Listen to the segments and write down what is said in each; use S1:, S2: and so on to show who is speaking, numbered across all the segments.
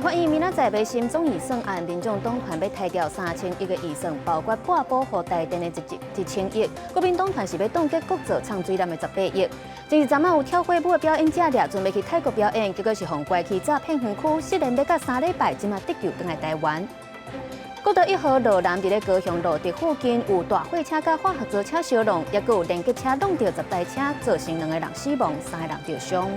S1: 法院明仔載欲審總預算案，民眾黨團欲刣掉3000億的預算，包括撥補予台電的1000億。國民黨團是欲凍結國造藏水纜的18億。前一陣仔有跳火舞的表演者掠準備去泰國表演，結果是予拐去詐騙園區，失聯欲到3禮拜，這馬得救轉來台灣。國道1號路南佇咧高雄路竹附近有大貨車佮化學槽車相撞，抑閣有連結車挵著10台車，造成兩個人死亡，三個人著傷。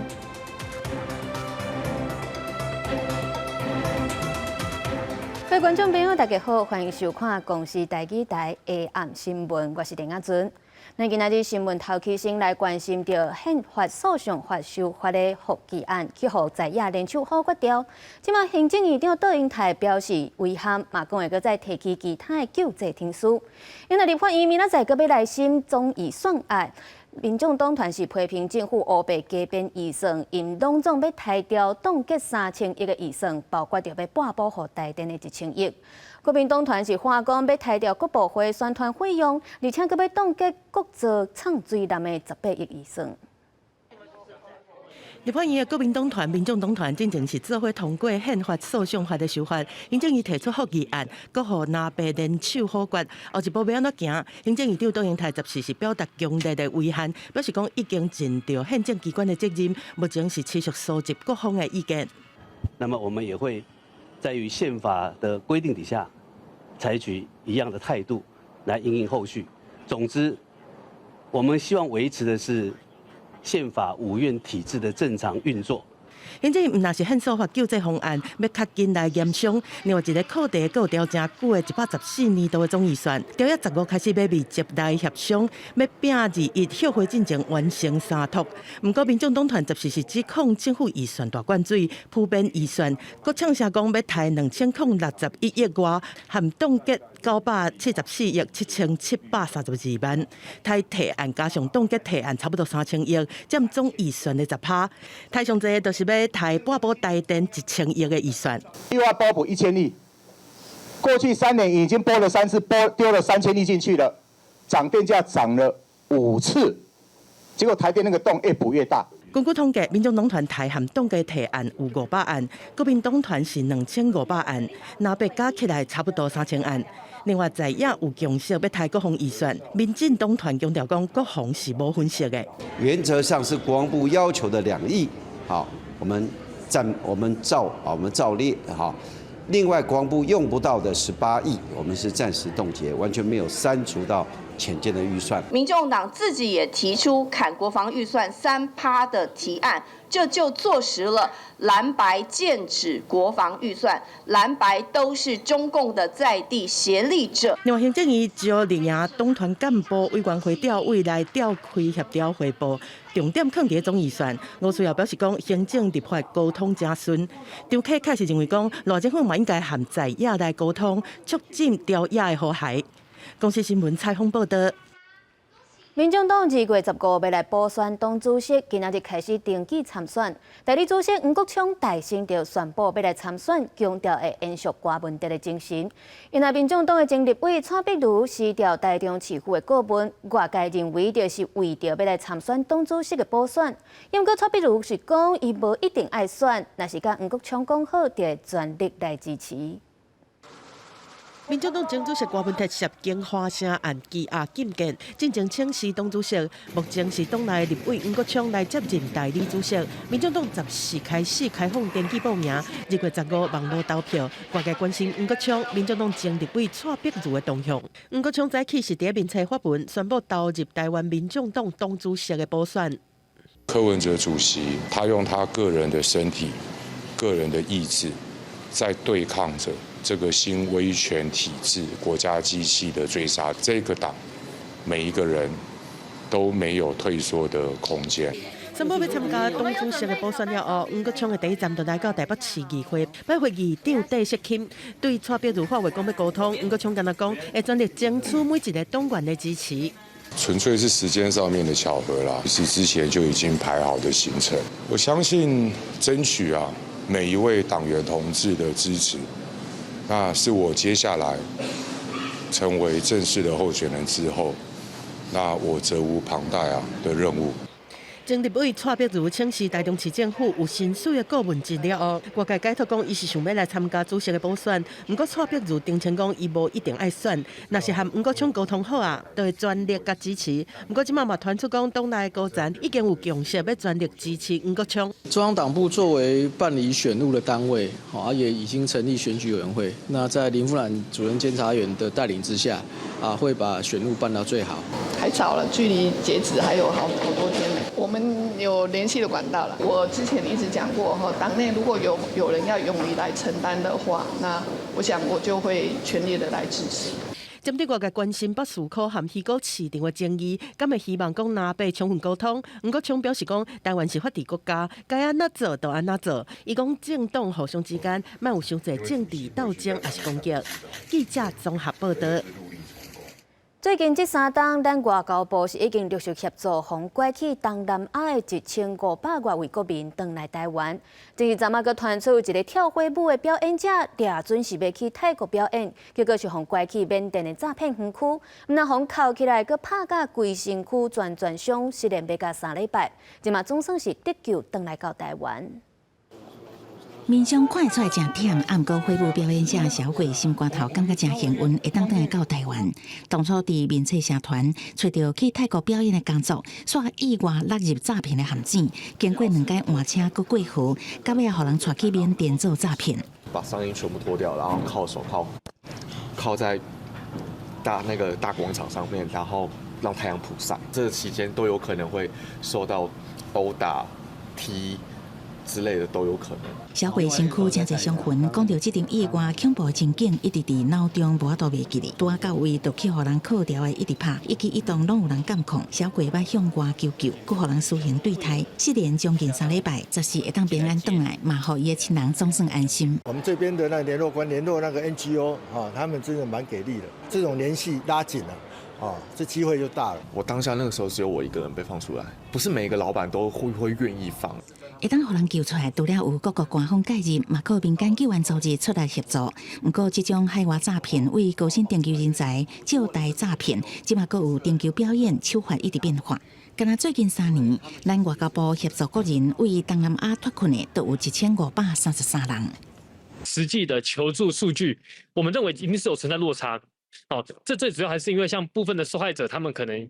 S1: 各位觀眾朋友，大家好，歡迎收看公視台語台下暗新聞，我是林亞尊。咱今仔日新聞頭起先來關心著憲法訴訟法修法的覆議案，去予在野聯手否決掉。這馬行政院長杜英台表示遺憾，嘛講會閣再提起其他的救濟程序。因為立法院明仔載閣欲來審總預算案，民眾黨團是批評政府烏白加編預算，𪜶攏總欲刣掉凍結3000億的預算，包括著欲撥補予台電的1000億。國民黨團是喊講欲刣掉國博會宣傳費用，而且閣欲凍結國造藏水纜的18億預算。
S2: 立法院的國民黨團、民眾黨團進前是做伙通過憲法訴訟法的修法，行政院提出覆議案，閣予藍白聯手否決。後一步欲按怎行？行政院長杜英台14是表達強烈的遺憾，表示講已經盡著憲政機關的責任，目前是持續收集各方的意見。
S3: 那麼我們也會在於憲法的規定底下，採取一樣的態度來因應後續。總之，我們希望維持的是憲法五院體制的正常運作。
S2: 行政院毋但是憲訴法救濟方案，欲較緊來研商。另外一个課題閣有調誠久的114年度的總預算，朝野15開始欲密集來協商，欲拼21休會進前完成三讀。毋過民眾黨團14是指控政府預算大灌水、鋪編預算，閣嗆聲講欲刣2061億外，含凍結974億7732萬，刣提案加上凍結提案差不多3000億，佔總預算的10趴。刣上濟就是欲刣撥補台電1000億的預算，
S4: 又要撥補1000億。過去3年已經撥了三次，撥丟了3000億進去了，漲電價漲了5次，結果台電那個洞越補越大。
S2: 根據統計，民眾黨團提含凍結提案有500案，國民黨團是2500案，藍白加起來差不多3000案。另外，在野有共識欲刣國防預算，民進黨團強調講國防是無粉色的。
S5: 原則上是國防部要求的2億，好，我們暫我們照啊，我們照列哈。另外，國防部用不到的18億，我們是暫時凍結，完全沒有刪除到潛建的預算。
S6: 民眾黨自己也提出砍國防預算3趴的提案，這就坐實了藍白劍指國防預算，藍白都是中共的在地協力者。
S2: 另外，行政院召綠營黨團幹部委員會調委來召開協調會報，重點囥佇總預算。吳思瑤表示講，行政立法溝通誠順。張啟開是認為講，賴政府嘛應該和在野來溝通，促進朝野的和諧。公視新聞採訪報導。
S1: 民眾黨2月15欲來補選黨主席，今仔日開始登記參選。代理主席黃國昌大聲就宣布欲來參選，強調會延續柯文哲的精神。因為民眾黨的前立委蔡壁如辭掉台中市府的顧問，外界認為就是為著欲來參選黨主席的補選。毋過蔡壁如是講，伊無一定愛選，若是佮黃國昌講好，就會全力來支持。
S2: 民眾黨前主席柯文哲涉嫌華城案羈押禁見，進前請辭黨主席，目前是黨內立委黃國昌來接任代理主席。民眾黨14開始開放登記報名，2月15網路投票。外界關心黃國昌，民眾黨前立委蔡壁如的動向。黃國昌早起是佇面冊發文，宣布投入台灣民眾黨黨主席的補選。
S7: 柯文哲主席，他用他個人的身體、個人的意志，在對抗着這個新威權體制、國家機器的追殺。這個黨每一個人都沒有退縮的空間。
S2: 宣布欲參加黨主席的補選了後，黃國昌的第一站就來到台北市議會，拜會議長戴錫欽，對蔡壁如發話講欲溝通，黃國昌敢若講會全力爭取每一個黨員的支持。
S7: 純粹是時間上面的巧合啦，是之前就已經排好的行程。我相信爭取啊每一位黨員同志的支持，那是我接下來成為正式的候選人之後，那我責無旁貸啊的任務。
S2: 前立委蔡壁如請辭台中市政府有薪水的顧問職了後，外界解讀講伊是想欲來參加主席的補選。毋過蔡壁如澄清講，伊無一定愛選，若是和黃國昌溝通好啊，就會全力共支持。毋過這馬嘛傳出講，黨內高層已經有共識，欲全力支持黃國昌。
S8: 中央黨部作為辦理選務的單位，啊，也已經成立選舉委員會。那在林富南主任監察員的帶領之下，啊，會把選務辦到最好。
S9: 還早了，距離截止還有好好多天呢。我們有聯繫的管道了。我之前一直講過，哈，黨內如果有人要勇於來承擔的話，那我想我就會全力的來支持。
S2: 針對外界關心北士科和魚果市場的爭議，敢會希望講藍白充分溝通？黃國昌表示講，台灣是法治國家，該按怎做就按怎做。伊講政黨互相之間，莫有傷濟政治鬥爭，抑是攻擊。記者綜合報導。
S1: 最近這三冬，咱外交部是已經陸續協助予拐去東南亞的1500外位國民轉來台灣。這是昨仔閣傳出有一个跳火舞的表演者，掠準是欲去泰國表演，結果是予拐去緬甸的詐騙園區，毋但予銬起來，閣拍甲規身軀全全傷，失聯欲共3禮拜，這馬總算是得救轉來到台灣。
S10: 面相看會出來誠忝，啊，毋過火舞表演者小鬼心肝頭感覺誠幸運，會當轉來到台灣。當初佇面冊社團揣著去泰國表演的工作，煞意外落入詐騙的陷阱。經過兩擺換車，閣過河，到尾仔予人帶去緬甸做詐騙。
S11: 把上衣全部脫掉，然後銬手銬，銬在大那個大廣場上面，然後讓太陽曝曬。這個期間都有可能會受到毆打、踢之類的都有可能。
S10: 小慧身軀誠濟傷痕，講著這場意外恐怖的情景，一直佇腦中無法度袂記得。拄仔到位就去予人銬牢的，一直拍，一舉一動攏有人監控。小慧捌向外求救，閣予人私刑對待，失聯將近3禮拜，十四會當平安轉來，嘛予伊的親人總算安心。
S12: 我們這邊的那聯絡官聯絡那個 NGO，啊，他們真的蠻給力的，這種聯繫拉緊了。哦，這機會就大了。
S11: 我當下那個時候只有我一個人被放出來，不是每個老闆都會願意放。
S10: 會當予人救出來，除了有各國官方介入，嘛靠民間救援組織出來協助。毋過，這種海外詐騙為高薪尋求人才、借貸詐騙，這馬閣有尋求表演手法一直變化。敢若最近3年，咱外交部協助國人為東南亞脫困的，都有1533人。
S13: 實際的求助數據，我們認為一定是有存在落差。哦，這最主要還是因為像部分的受害者，他們可能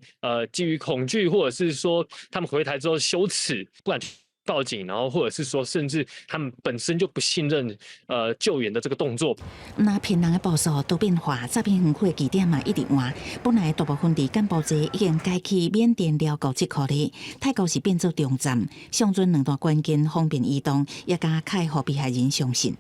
S13: 基於恐懼，或者是說他們回台之後羞恥，不敢報警，然後或者是說甚至他們本身就不信任救援的這個動作。
S10: 那騙人的步數都變化，詐騙園區的地點嘛一直換。本來大部分佇柬埔寨已經改去緬甸寮國這塊咧，泰國是變做中站，上陣兩大關鍵方便移動，也加較會予被害人相信。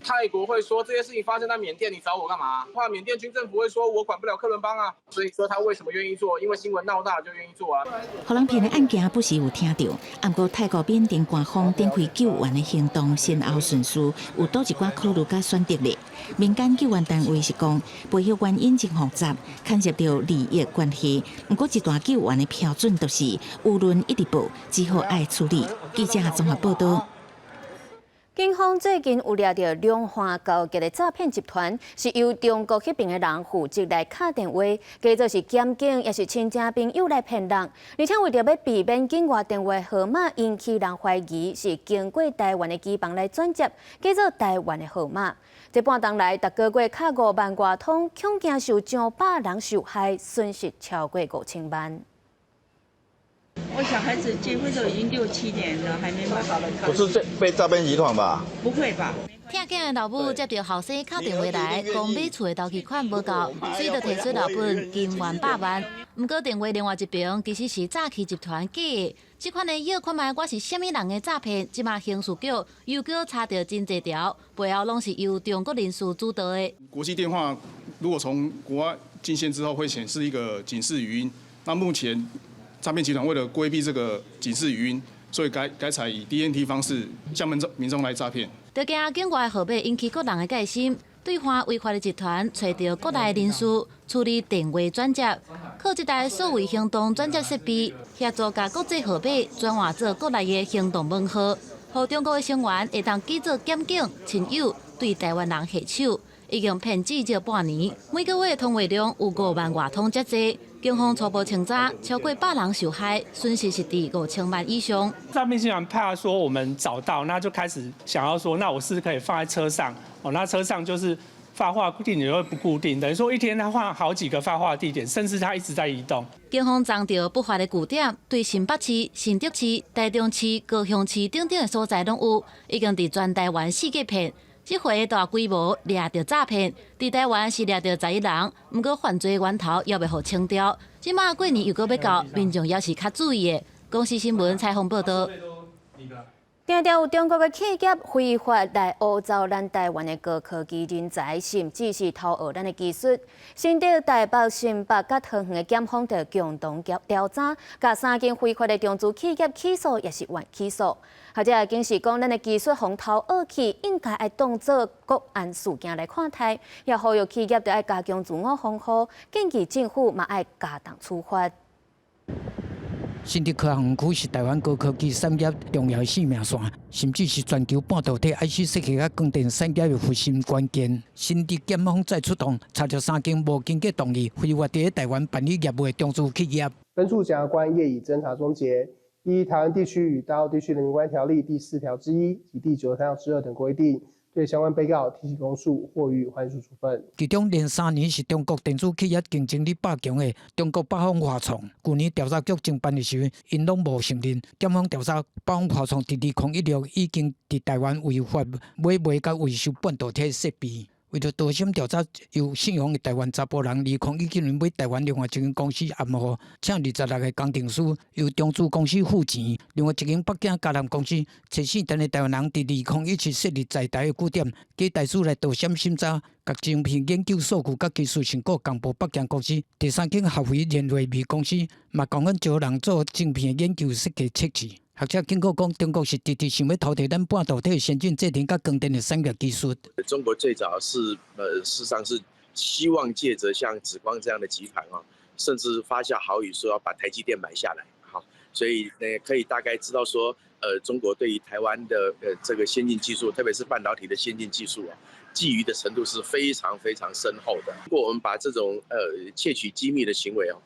S14: 泰國會說這些事情發生在緬甸，你找我幹嘛？怕緬甸軍政府會說我管不了克倫邦啊，所以說他為什麼願意做？因為新聞鬧大就願意做啊。
S10: 予人騙的案件不時有聽著，毋過泰國緬甸官方展開救援的行動，先後順序有佗一寡考慮佮選擇咧。民間救援單位是講，背後原因真複雜，牽涉著利益關係。毋過一段救援的標準就是，輿論一直報，只好愛處理。記者綜合報道。
S1: 警方最近有掠著兩岸勾結的詐騙集團，是由中國彼爿的人負責來敲電話，假做是檢警，抑是親戚朋友來騙人，而且為著欲避免境外電話號碼引起人懷疑，是經過台灣的機房來轉接，假做台灣的號碼。這半冬來，逐个月敲5萬外通，恐驚有上百人受害，損失超過5000萬。
S15: 我小孩子結婚都已經六七年了，還沒買。
S4: 不是這被詐騙集團吧？
S15: 不會吧？
S16: 疼囝的老母接著後生敲電話來，講買厝的頭期款無夠，所以就提出老本金元百萬。毋過電話另外一邊其實是詐欺集團假的，這款的藥看覓我是啥物人的詐騙，這馬刑事局又閣查著真濟條，背後攏是由中國人士主導的。
S17: 國際電話如果從國外進線之後，會顯示一個警示語音。那目前詐騙集團為了規避這個警示語音，所以改採以 DNT 方式向民眾來詐騙。
S16: 就驚境外號碼引起國人的戒心，對岸違法的集團揣著國內人士處理電話轉接，靠這台數位行動轉接設備協助共國際號碼轉換做國內的行動門號，予中國的成員會當假做檢警親友對台灣人下手，已經騙至少半年，每個月通話量有5萬外通遮濟。警方初步清查，超過100人受害，損失是佇5000萬以上。
S18: 詐騙集團怕說我們找到，那就開始想要說，那我是可以放在車上，哦，那車上就是發貨地點會不固定，等於說一天他換好幾個發貨地點，甚至他一直在移動。
S16: 警方偵著不法的據點，對新北市、新竹市、台中市、高雄市等等的所在攏有，已經佇全台灣四界騙。這回大規模掠著詐騙，佇台灣是掠著11人，毋過犯罪源頭猶未予清掉。這馬過年又閣欲到，民眾也是較注意的。公視新聞採訪報道。
S1: 定定有中國的企業非法來挖走咱台灣的高科技人才，甚至是偷學咱的技術。新竹、台北、新北佮桃園的檢方就共同調查，共三間非法的中資企業起訴，抑是緩起訴。學者警示講，咱的技術予偷學去，應該愛當做國安事件來看待，也呼籲企業著愛加強自我防護，建議政府嘛愛加重處罰。
S19: 新竹科學園區是台灣高科技產業重要的生命線，甚至是全球半導體 IC 設計佮光電產業的核心關鍵。新竹檢方再出動，查著三間無經過同意非法佇台灣辦理業務的中資企業。
S20: 本處檢察官業已偵查終結，依《台灣地區與大陸地區人民關係條例》第4條之一及第93條之2等規定，對相關被告提起公訴，或予以緩訴處分。
S19: 其中連3年是中國電子企業競爭力100強的中國北方華創，舊年調查局偵辦的時，𪜶攏無承認。檢方調查北方華創佇2016已經佇台灣違法買賣佮維修半導體設備。為著逃審調查，由姓王的台灣查埔人，2019年買台灣另外一間公司暗號，請26個工程師由中資公司付錢。另外一間北京嘉南公司，揣姓陳的台灣人，佇2017設立在台的據點，假台資來盜審審查，共晶片研究數據佮技術成果共報北京公司。第三間合肥聯瑞微公司嘛，共款招人做晶片研究設計測試。學者警告講，中國是直直想欲偷提咱半導體先進製程佮光電的產業技術。
S21: 中國最早是，事實上是希望借著像紫光這樣的集團啊，甚至發下豪語說要把台積電買下來，好，所以呢可以大概知道說，中國對於台灣的這個先進技術，特別是半導體的先進技術啊，覬覦的程度是非常非常深厚的。如果我們把這種竊取機密的行為哦，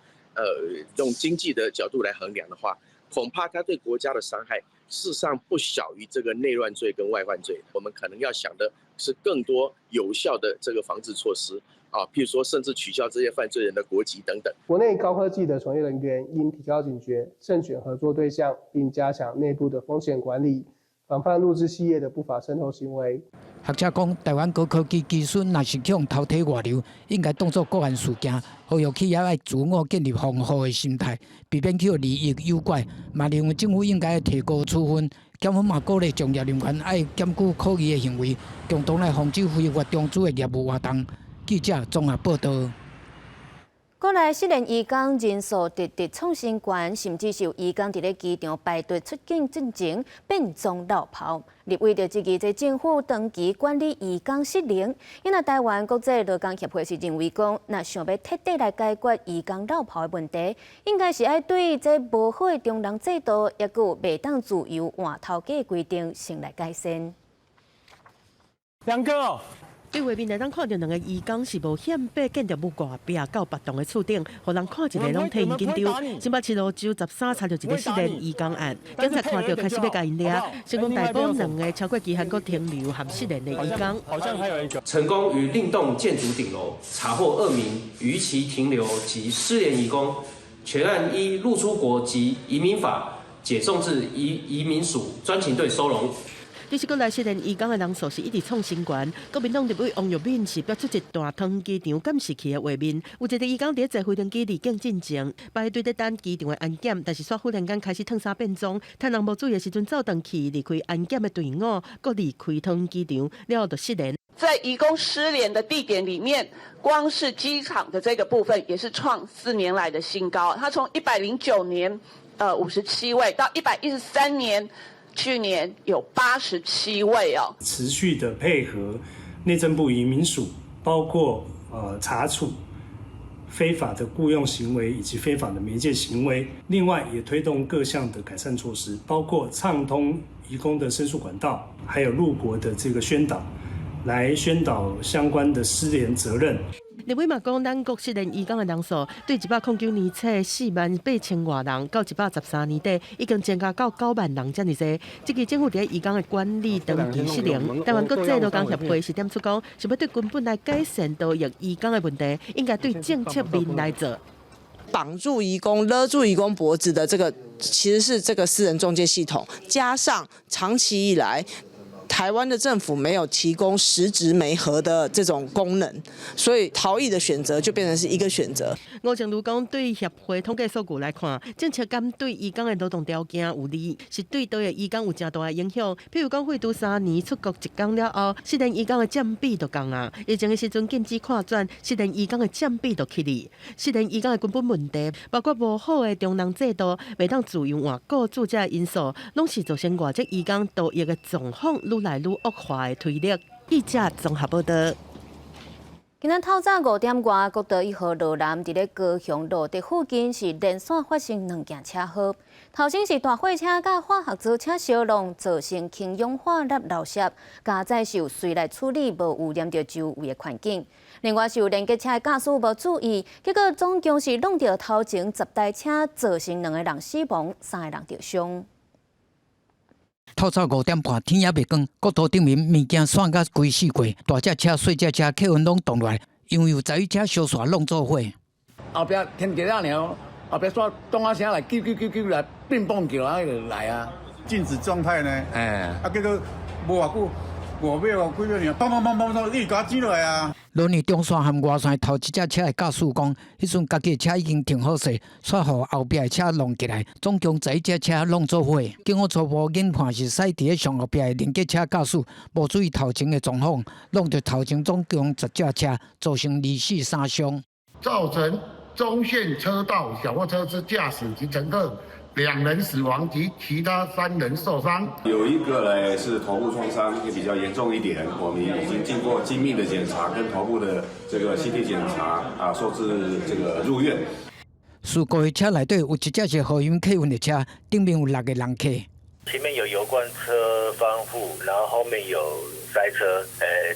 S21: 用經濟的角度來衡量的話，恐怕他對國家的傷害，事實上不小於這個內亂罪跟外患罪。我們可能要想的是更多有效的這個防治措施啊，譬如說甚至取消這些犯罪人的國籍等等。
S20: 國內高科技的從業人員應提高警覺，慎選合作對象，並加強內部的風險管理，防範陸資企業的不法滲透行為。
S19: 學者講，台灣高科技技術若是予偷提外流，應該當作國安事件，呼籲企業愛自我建立防護的心態，避免去利益誘拐。嘛認為政府應該提高處分，檢方嘛鼓勵從業人員愛檢舉可疑的行為，共同來防止非法中資的業務活動。記者綜合報道。
S1: 國內失聯移工人數直直創新高，甚至是有移工佇咧機場排隊出境進前變裝落跑。立委就質疑這政府長期管理移工失能，因為台灣國際勞工協會是認為講，若想欲徹底來解決移工落跑的問題，應該是愛對這無好的中人制度，抑閣有袂當自由換頭家的規定，先來改善。
S22: 兩個。
S2: 對畫面來當看著兩个移工是無險爬建築物外壁到別棟的厝頂，予人看一个攏替𪜶緊張。新北市蘆洲13查著一个失聯移工案，警察看著開始欲共𪜶掠，成功逮捕兩个超過期限閣停留含失聯的移工。
S22: 好像還有一個
S23: 成功於另棟建築頂樓查獲2名逾期停留及失聯移工，全案依入出國及移民法解送至移民署專勤隊收容。
S2: 其實國內失聯移工的人數是一直創新高。國民黨立委王育敏是拍出一段桃園機場監視器的畫面，有一个移工佇坐飛行機離境進前，排隊佇等機場的安檢，但是煞忽然間開始褪衫變裝，趁人無注意的時陣走轉去離開安檢的隊伍，閣離開桃園機場，了後就失聯。
S9: 在移工失聯的地點裡面，光是機場的這個部分也是創4年來的新高。它從109年，57位到113年。去年有87位哦。
S24: 持續的配合內政部移民署，包括查處非法的僱傭行為以及非法的媒介行為。另外，也推動各項的改善措施，包括暢通移工的申訴管道，還有入國的這個宣導，來宣導相關的失聯責任。
S2: 立委嘛講，咱國失聯移工的人數對109年初4萬8千外人，到113年底已經增加到9萬人遮爾濟。這個政府佇移工的管理長期失靈。台灣國際勞工協會是點出講，想欲對根本來改善逃逸移工的問題，應該對政策面來做。
S3: 綁住移工、勒住移工脖子的這個，其實是這個私人中介系統，加上長期以來，台灣的政府沒有提供實質媒合的這種功能，所以逃逸的選擇就變成是一個選擇。
S2: 吳靜如講，對協會統計數據來看，政策敢對移工的勞動條件有利，是對逃逸移工有誠大的影響。譬如講，廢除3年出國一工了後，失聯移工的佔比就降啊。疫情的時陣禁止跨轉，失聯移工的佔比就起哩。失聯移工的根本問題，包括無好的中人制度，袂當自由換雇主這因素，攏是造成外籍移工逃逸的狀況愈來愈惡化的推力。記者綜合報道。
S1: 今仔透早5點外，國道1號路南佇咧高雄路竹附近是連續發生兩件車禍。頭先是大貨車佮化學槽車相撞，造成氫氧化鈉漏泄，駕載是有隨來處理無污染著周圍的環境。另外是有連結車的駕駛無注意，結果總共是挵著頭前10台車，造成兩個人死亡，三個人著傷。
S19: 透早5點半，天猶未光，國道頂面物件散甲規四界，大隻車、細隻車、客運攏動落來，因為有11車相紲挵做伙。
S5: 後壁停一下爾，後壁煞咚仔聲來，啾啾啾啾來變蹦叫啊，就來啊。
S6: 靜止狀態呢？哎，啊結果無偌久，5秒幾秒爾，砰砰砰砰砰，一直共擠落來啊！
S19: 羅尼中線和外線頭一隻車的駕駛講，彼陣家己的車已經停好勢，煞予後壁的車挵起來，總共11隻車攏做伙。經過初步研判是駛佇咧上後壁的連結車駕駛無注意頭前的狀況，挵著頭前總共10隻車，造成二死三傷。
S7: 造成中線車道小貨車之駕駛及乘客兩人死亡及其他三人受傷。
S25: 有一個呢是頭部創傷，也比較嚴重一點，我們已經經過精密的檢查跟頭部的這個 CT 檢查，啊，收治這個入院。
S19: 事故的車內底有一隻是和運客運的車，頂面有六個人客。
S26: 前面有油罐車翻覆，然後後面有塞車，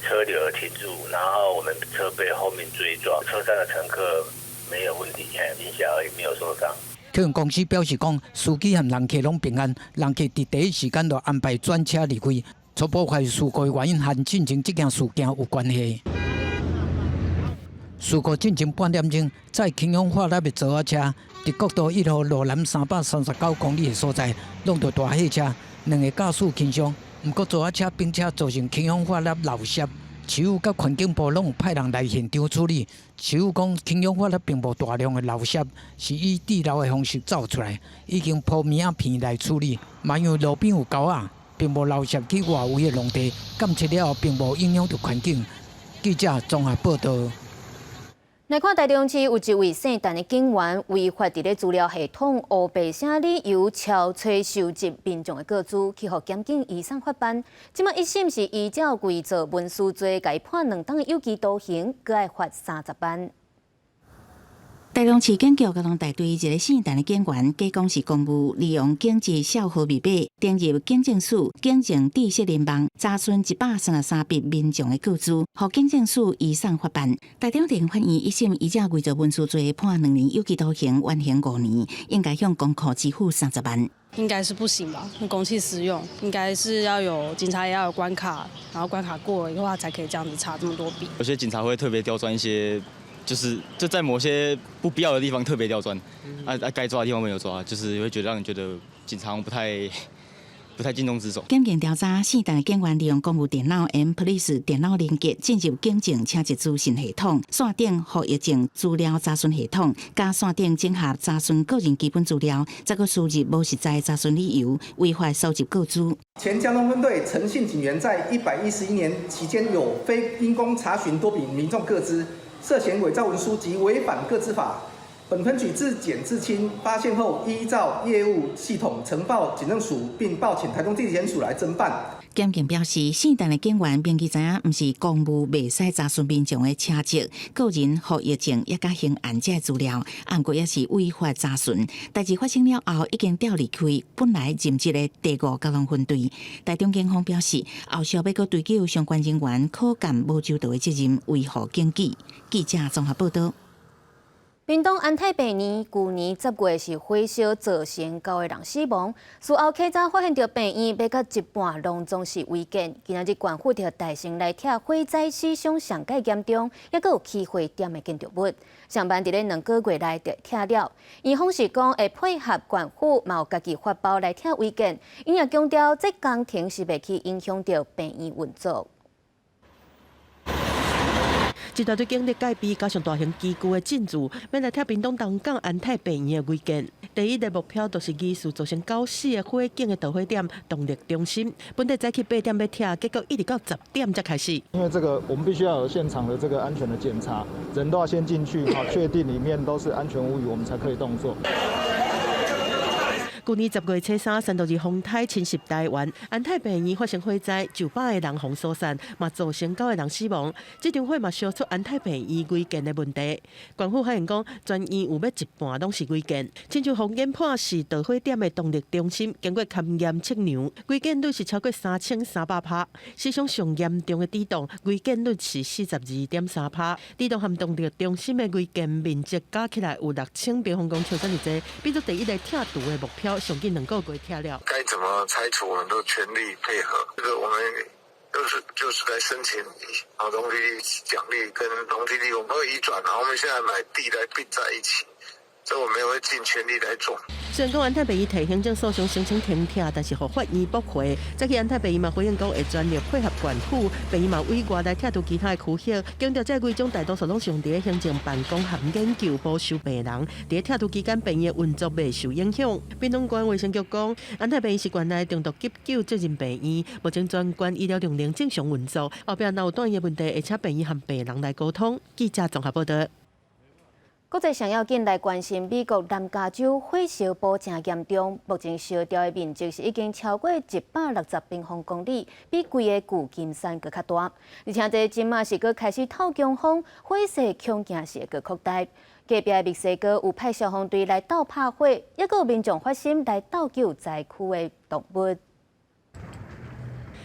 S26: 車流停住，然後我們車被後面追撞，車上的乘客沒有問題，驚嚇而已，沒有受傷。
S19: 客運公司表示講，司機和人客攏平安，人客佇第一時間就安排轉車離開。初步懷疑事故的原因和進前這件事件有關係。事故進前半點鐘，載氫氧化鈉的槽仔車，佇國道1號路南339公里的所在，挵著大貨車，兩个駕駛輕傷。毋過槽仔車並車造成氫氧化鈉漏泄，市府佮環境部攏有派人來現場處理。市府講氫氧化鈉並無大量的漏泄，是以滴漏的方式走出來，已經鋪棉仔片來處理。嘛因為路邊有溝仔，並無漏泄去外圍的農地，檢測了後並無影響著環境。記者綜合報道。
S1: 來看台中市有一位姓陳的警員違法佇咧資料系統烏白寫理由，超揣收集民眾的個資，去予檢警移送法辦。這擺一審是依照偽造文書罪，共伊判2冬的有期徒刑，閣愛罰30萬。
S10: 台中市警局交通大隊一个姓陳的警員，假講是公務，利用警職銷號密碼登入警政署警政知識聯網，查詢133筆民眾的個資，予警政署移送法辦。台中地法院一審依照偽造文書罪判2年有期徒刑，緩刑5年，應該向公庫支付30萬。
S27: 應該是不行吧？公器私用，應該是要有警察也要有關卡，然後關卡過了以後，才可以這樣子查這麼多筆。
S28: 有些警察會特別刁鑽一些。就是就在某些不必要的地方特別刁鑽，啊啊，該抓的地方沒有抓，就是會覺得讓你覺得警察不太盡忠職守。
S10: 檢警調查，姓陳的警員利用公務電腦 M Police 電腦連結進入警政車籍資訊系統，線頂戶役證資料查詢系統，佮線頂整合查詢個人基本資料，再閣輸入無實在查詢理由，違法收集個資。
S29: 前江東分隊陳姓警員在111年期間有非因公查詢多筆民眾個資，涉嫌偽造文書及違反個資法，本分局自檢自清發現後，依照業務系統呈報警政署，並報請台中地檢署來偵辦。
S10: 檢警表示，聖誕的警員明記知影，毋是公務袂使查詢民眾的車籍、個人戶役證，抑佮刑案這資料，毋過也是違法查詢。代誌發生了後，已經調離開本來任職的第五交通分隊。台中警方表示，後續欲閣追究相關人員可鑑無周到的責任，維護警紀。記者綜合報道。
S1: 屏東安泰病院舊年10月是火燒造成九個人死亡，事後稽查發現著病院欲到一半攏總是違建，今仔日縣府就帶先來拆火災死傷上蓋嚴重，抑閣有起火點的建築物，上慢佇咧2個月內就拆了。院方是講會配合縣府，嘛有家己發包來拆違建，𪜶也強調這工程是袂去影響著病院運作。
S2: 一大堆警力戒備，加上大型機具的進駐，欲來拆屏東東港安泰病院的違建。第一个目標就是疑似造成九死的火警的導火點動力中心。本來早起8點欲拆，結果一直到10點才開始。
S4: 因為這個，我們必須要有現場的這個安全的檢查，人都要先進去，哈，確定裡面都是安全無虞，我們才可以動作。
S2: 舊年10月初3，山度二風颱侵襲台灣，安泰病院發生火災，上百个人予疏散，嘛造成九個人死亡。這場火嘛燒出安泰病院違建的問題。縣府發現講，全院有欲一半攏是違建，親像予研判是導火點的動力中心，經過勘驗測量，違建率是超過3300%。史上上嚴重的底棟違建率是42.3%。底棟和動力中心的違建面積加起來有6000平方公尺遮爾濟，變做第一个拆除的目標。上緊2個月拆了。
S8: 該怎麼拆除，我們都全力配合。這個我們都是就是來申請啊，容積獎勵跟容積率，我們會移轉啊。我們現在買地來併在一起，這我們也會盡全力來做。
S2: 雖然講安泰病院提行政訴訟申請停拆，但是予法院駁回。早起安泰病院嘛回應講會全力配合縣府，病院嘛委外來拆除其他的區域。強調這幾種大多數攏是用佇行政辦公和研究部收病人，佇拆除期間病院運作袂受影響。屏東縣衛生局講，安泰病院是縣內重度急救責任病院，目前全縣醫療量能正常運作。後壁若有斷的問題，會請病院和病人來溝通。記者綜合報道。
S1: 國際上要緊來關心美國南加州火燒波誠嚴重，目前燒掉的面積是已經超過160平方公里，比規个舊金山閣較大。而且這這馬是閣開始透強風，火勢恐驚是會閣擴大。隔壁的墨西哥有派消防隊來鬥拍火，抑閣有民眾發心來鬥救災區的動物。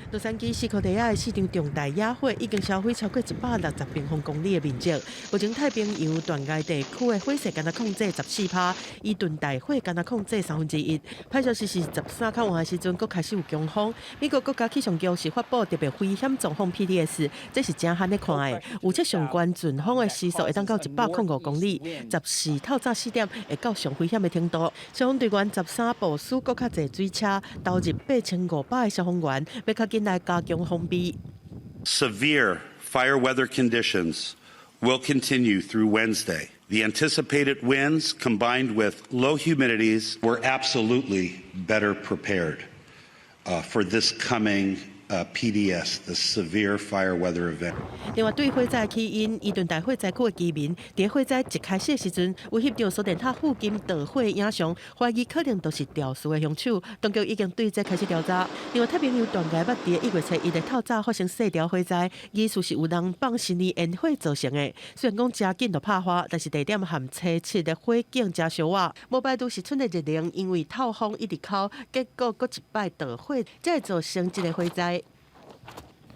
S2: 洛杉磯西科地亞的四場重大野火已經燒毀超過160平方公里的面積。目前太平洋斷崖地區的火勢干焦控制14%，伊頓大火干焦控制1/3。歹消息是13較晚的時陣，閣開始有強風。美國國家氣象局是發布特別危險狀況 PDS，這是誠罕咧看的。預測上懸陣風的時速會當到105公里，14透早4點會到上危險的程度。消防隊員13部署閣較濟水車，投入8500個消防員，欲較緊來加強防備。
S11: Severe fire weather conditions will continue through Wednesday. The anticipated winds combined with low humidities, we're absolutely better prepared for this coming PDS, the severe fire weather event.
S2: 另外，對火災起因，伊頓大火災區的居民，佇火災一開始的時陣，有翕著手電塔附近著火的影像，懷疑可能就是肇事的兇手。當局已經對這開始調查。另外，太平洋斷崖捌佇1月初1日透早發生細條火災，疑似是有人放新年煙火造成的。雖然講誠緊就拍花，但是地點和初七的火警誠相倚。無排除是春的熱能，因為透風一直烤，結果閣一擺著火，才會造成這个火災。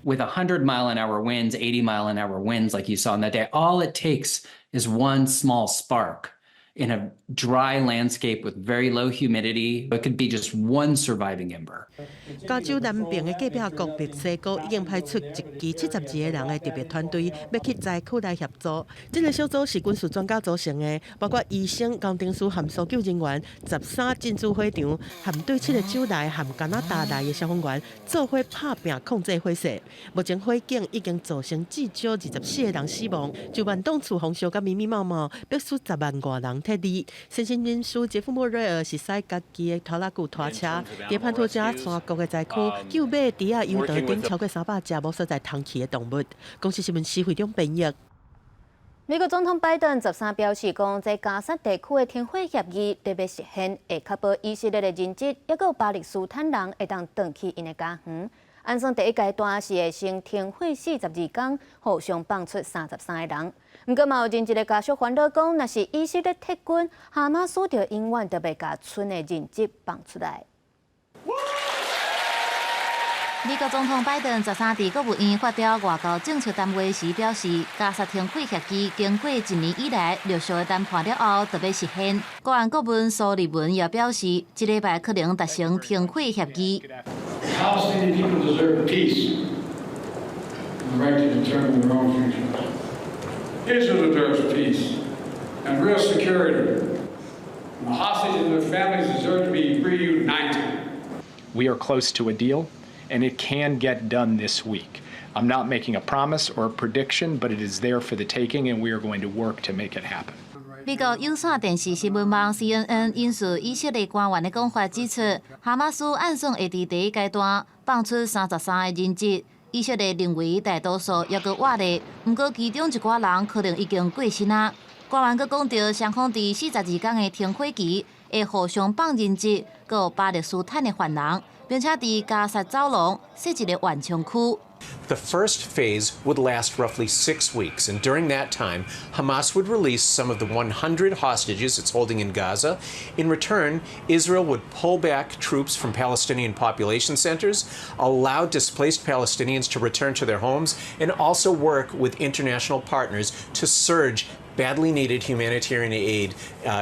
S12: With 100 mile an hour winds, 80 mile an hour winds like you saw on that day, all it takes is one small spark in a dry landscape with very low humidity. It could be just one surviving ember.
S2: 加州南邊的隔壁國墨西哥已經派出一支72個人的特別團隊，欲去災區來協助。這个小組是軍事專家組成的，包括醫生、工程師和搜救人員，13進駐火場，和對七个州來和加拿大來的消防員做伙拍拚控制火勢。目前火警已經造成至少24個人死亡，就萬棟厝予燒甲密密麻麻，必須10萬外人撤離。善心人士傑夫莫瑞爾是駛家己的拖拉機拖車，佇潘托加山谷的災區救馬豬仔遊道頂超過300隻無所在通去的動物。公視新聞施惠中編譯。
S1: 美國總統拜登十三表示講，這加薩地區的停火協議得欲實現，會確保以色列的人質，抑閣有巴勒斯坦人會當轉去𪜶的家園。按算第一階段是會先停火42工，互相放出33個人。毋過嘛有人質的家屬煩惱講，若是以色列撤軍，哈馬斯就永遠都袂共賰的人質放出來。
S13: 美國總統拜登十三佇國務院發表外交政策談話時表示，加薩停火協議經過一年以來陸續的談判了後，就欲實現。國安顧問蘇利文也表示，這禮拜可能達成停火協議。
S14: Palestinian people deserve peace and the right to determine their own future. Israel deserves peace and real security. And the hostages and their families deserve to be reunited.
S15: We are close to a deal, and it can get done this week. I'm not making a promise or a prediction, but it is there for the taking, and we are going to work to make it happen.
S13: 美國有線電視新聞網 CNN 引述以色列官員的講法指出，哈馬斯按算會佇第一階段放出33個人質。以色列認為大多數猶閣活咧，毋過其中一寡人可能已經過身啊。官員閣講著，雙方佇42工的停火期會互相放人質，閣有巴勒斯坦的犯人，並且佇加薩走廊設一个緩衝區。
S16: The first phase would last roughly 6 weeks, and during that time, Hamas would release some of the 100 hostages it's holding in Gaza. In return, Israel would pull back troops from Palestinian population centers, allow displaced Palestinians to return to their homes, and also work with international partners to surge badly needed humanitarian aid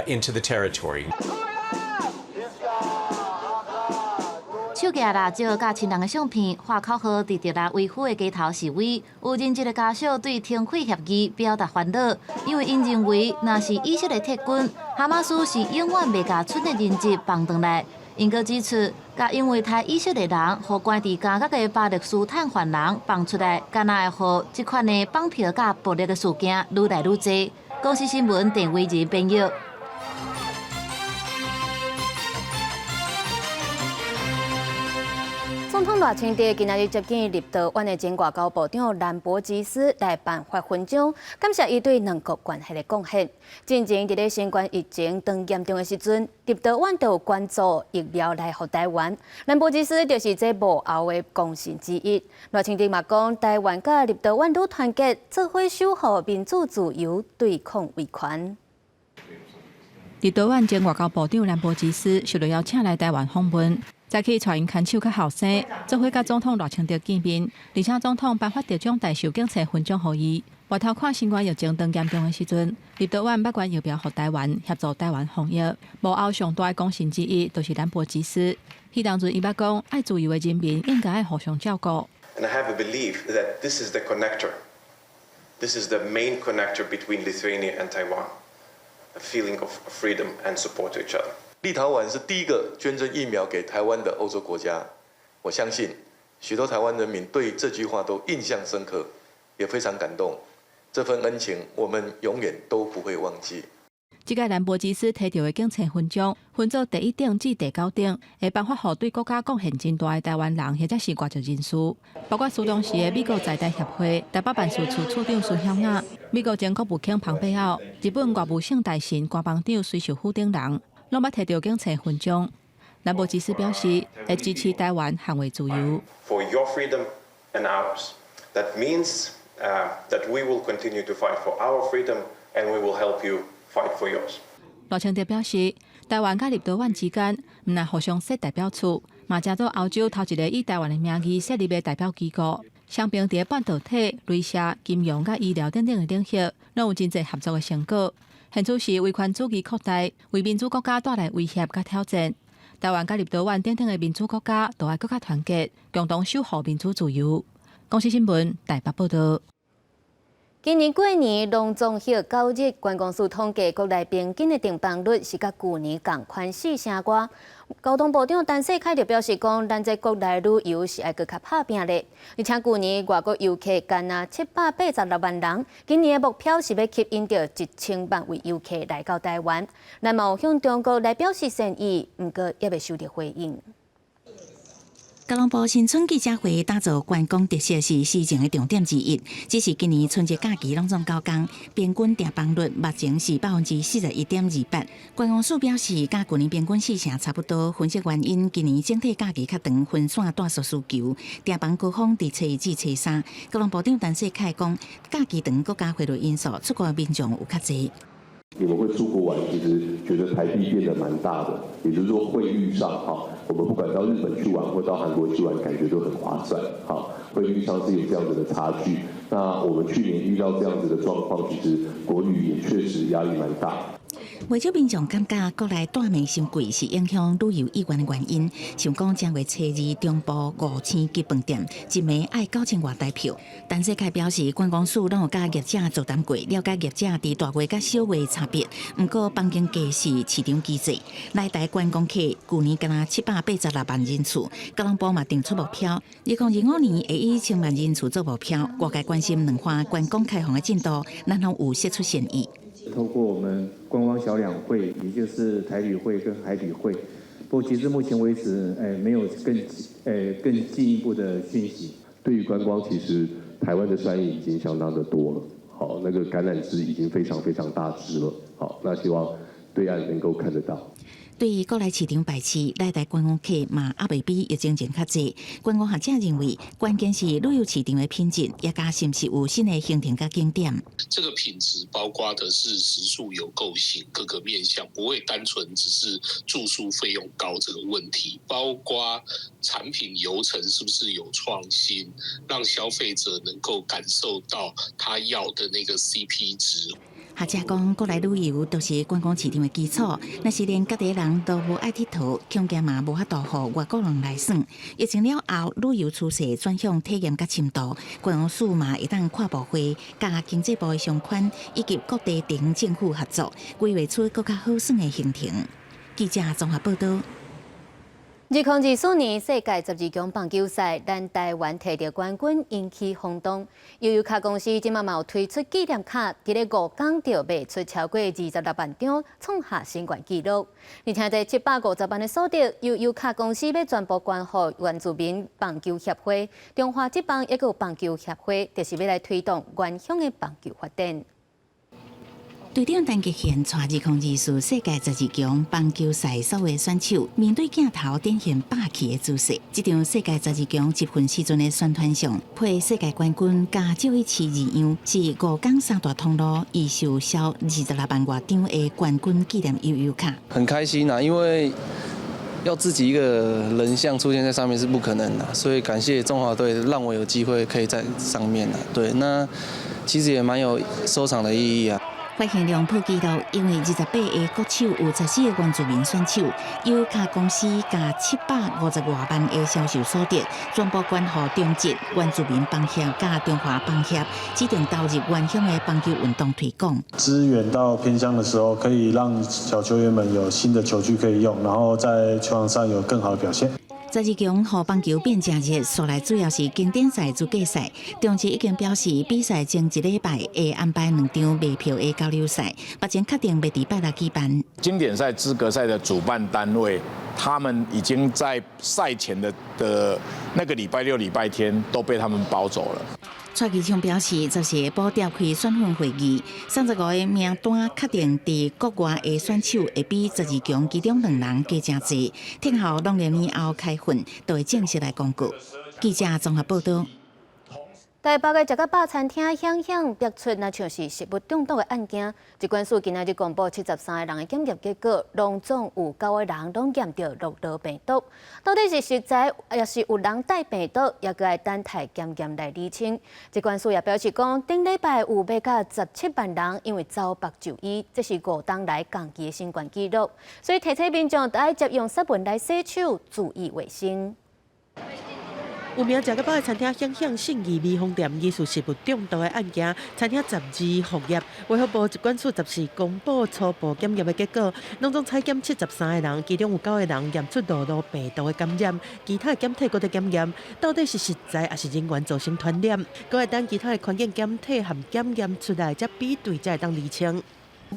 S16: into the territory.
S13: 手舉蠟燭佮親人的相片，喊口號，佇特拉維夫的街頭示威。有人質的家屬對停火協議表達煩惱，因為𪜶認為，若是以色列撤軍，哈馬斯是永遠袂共賰的人質放轉來。𪜶閣指出，共因為刣以色列人，予關佇監獄的巴勒斯坦犯人放出來，敢若會予這款的綁票佮暴力的事件愈來愈濟。公視新聞鄭偉仁編譯。
S1: 總統賴清德今仔日接見立陶宛的前外交部長蘭博基斯來頒發勳章，感謝伊對兩國關係的貢獻。進前佇咧新冠疫情當嚴重的時陣，立陶宛就有捐助疫苗來予台灣。蘭博基斯就是這幕後的功臣之一。賴清德嘛講，台灣佮立陶宛愈團結，做伙守護民主自由，對抗威權。
S17: 立陶宛前外交部長蘭博基斯受到邀請來台灣訪問。早起𤆬𪜶牽手佮後生，做伙佮總統賴清德見面，而且總統頒發特種大綬警察勳章予伊。回頭看新冠疫情當嚴重的時陣，立陶宛捌捐疫苗予台灣，協助台灣防疫。幕後上大的功臣之一，就是蘭博基斯。彼當陣伊捌講，愛自由的人民應該愛互相照顧。
S18: And I have a belief that this is the connector. This is the main connector between Lithuania and Taiwan. A feeling of freedom and support to each other.
S20: 立陶宛是第一個捐贈疫苗給台灣的歐洲國家，我相信許多台灣人民對這句話都印象深刻，也非常感動。這份恩情，我們永遠都不會忘記。
S17: 這屆蘭博基斯提著的警察勳章，分做第一等至第九等，會頒發予對國家貢獻真大的台灣人或者是外籍人士，包括蘇東時的美國在台協會台北辦事處處長孫曉雅、美國前國務卿龐貝奧、日本外務省大臣官房長隋秀夫等人。攏捌提著警察勳章。蘭博基斯表示，會支持台灣捍衛自由。
S18: For your freedom and ours, that means that we will continue to fight for our freedom and we will help you fight for yours.
S17: 賴清德表示，台灣佮立陶宛之間，毋但互相設代表處，嘛成做歐洲頭一个以台灣的名義設立的代表機構。雙邊佇半導體、鐳射、金融佮醫療等等的領域，攏有真濟合作的成果。現此時威權主義擴大，為民主國家帶來威脅佮挑戰。台灣佮立陶宛等等的民主國家，都愛閣較團結，共同守護民主自由。公視新聞台北報導。
S1: 今年過年農莊歇9日，觀光署統計國內平均的訂房率是佮舊年仝款四成外。交通部長陳世凱就表示講，咱這國內旅遊是愛閣較拍拚咧。而且舊年外國遊客干焦786萬人，今年的目標是欲吸引著1000萬位遊客來到台灣。咱嘛有向中國來表示善意，毋過猶未收著回應。
S10: 吉隆坡新春記者會打造觀光特色是施政的重點之一。只是今年春節假期攏總九工，平均訂房率目前是41.28%。觀光署表示，佮舊年平均四成差不多。分析原因，今年整體假期較長，分散帶數需求，訂房高峰佇初二至初三。吉隆坡長陳世凱講，假期長閣加匯率因素，出國民眾有較濟。
S3: 你們會出國玩，其實覺得台幣變得蠻大的，也就是說匯率上，哈，我們不管到日本去玩或到韓國去玩，感覺都很划算，哈，匯率上是有這樣子的差距。那我們去年遇到這樣子的狀況，其實國旅也確實壓力蠻大。
S10: 袂少民眾感覺國內蹛物傷貴是影響旅遊意願的原因。像講正月初二中部五星級飯店，一暝愛9000外台票。陳世凱表示，觀光署攏有佮業者座談過，了解業者佇大月佮小月差別。毋過房間價是市場機制，來台觀光客舊年敢若786萬人次，吉隆坡嘛定出目標，2025年會以1000萬人次做目標。外界關心兩岸觀光開放的進度，南方有釋出善意。
S5: 透過我們觀光小兩會，也就是台旅會跟海旅會，不過截至目前為止，沒有更進一步的訊息。
S3: 對於觀光，其實台灣的善意已經相當的多了，好，那個橄欖枝已經非常非常大支了，好，那希望對岸能夠看得到。
S10: 對於國內市場排斥，來台觀光客嘛猶未比疫情前較濟。觀光學者認為，關鍵是旅遊市場的品質，也佮是毋是有新的行程佮景點。
S6: 這個品質包括的是食宿遊購行各個面向，不會單純只是住宿費用高這個問題，包括產品流程是不是有創新，讓消費者能夠感受到他要的那個 CP 值。
S10: 學者講，國內旅遊都是觀光市場的基礎。若是連家己人都無愛𨑨迌，恐驚嘛無法度予外國人來耍。疫情了後，旅遊趨勢轉向體驗佮深度，觀光署嘛會當跨部會，佮經濟部的相關以及各地地方政府合作，規劃出閣較好耍的行程。記者綜合報導。
S1: 2024年世界十二強棒球賽，咱台灣摕著冠軍，引起轟動。悠遊卡公司這馬嘛有推出紀念卡，佇咧5工就賣出超過26萬張，創下新懸紀錄。而且這750萬的所得，悠遊卡公司欲全部捐予原住民棒球協會、中華職棒抑閣有棒球協會，就是欲來推動原鄉的棒球發展。
S10: 隊長陳傑憲帶2024世界十二強棒球賽所有選手面對鏡頭展現霸氣的姿勢。這場世界十二強集訓時陣的宣傳相，配世界冠軍佮趙一奇字樣，是5工三大通路預售銷26萬外張的冠軍紀念悠遊卡。
S7: 很開心啊，因為要自己一個人像出現在上面是不可能的，所以感謝中華隊讓我有機會可以在上面啊。對，那其實也蠻有收藏的意義啊。
S10: 發行量破紀錄，因為28個國手有14個原住民選手，悠遊卡公司共750外萬的銷售所得，全部捐予中職原住民棒協佮中華棒協，指定投入原鄉的棒球運動推廣。
S9: 資源到偏鄉的時候，可以讓小球員們有新的球具可以用，然後在球場上有更好的表現。
S10: 十二強予棒球變誠熱，紲來主要是經典賽資格賽。中職已經表示，比賽前一禮拜會安排兩場賣票的交流賽，目前確定欲佇拜六舉辦。
S21: 經典賽資格賽的主辦單位，他們已經在賽前的那個禮拜六、禮拜天都被他們包走了。
S10: 蔡其昌表示，14個召開選訓會議，35個名單確定佇國外的選手會比十二強其中兩人加誠濟。聽候農曆年後開訓，就會正式來公告。記者綜合報導。
S1: 台北的食較飽餐廳響響逼出，若像是食物中毒的案件。疾管署今仔日公布73個人的檢驗結果，攏總有九個人攏驗著諾羅病毒。到底是食材，抑是有人帶病毒，猶閣愛等待檢驗來釐清。疾管署也表示講，頂禮拜有欲到17萬人因為走腹就醫，這是5冬來仝期的新懸紀錄。所以提醒民眾著愛捷用殺菌來洗手，注意衛生。
S2: 有名食較飽的餐廳響響信義美鳳店疑似食物中毒的案件，餐廳12復業。衛福部疾管署14公布初步檢驗的結果，攏總採檢73個人，其中有九個人驗出諾羅病毒的感染，其他的檢體閣佇檢驗，到底是食材抑是人員造成傳染？閣愛等其他的環境檢體和檢驗出來，才比對才會當釐清。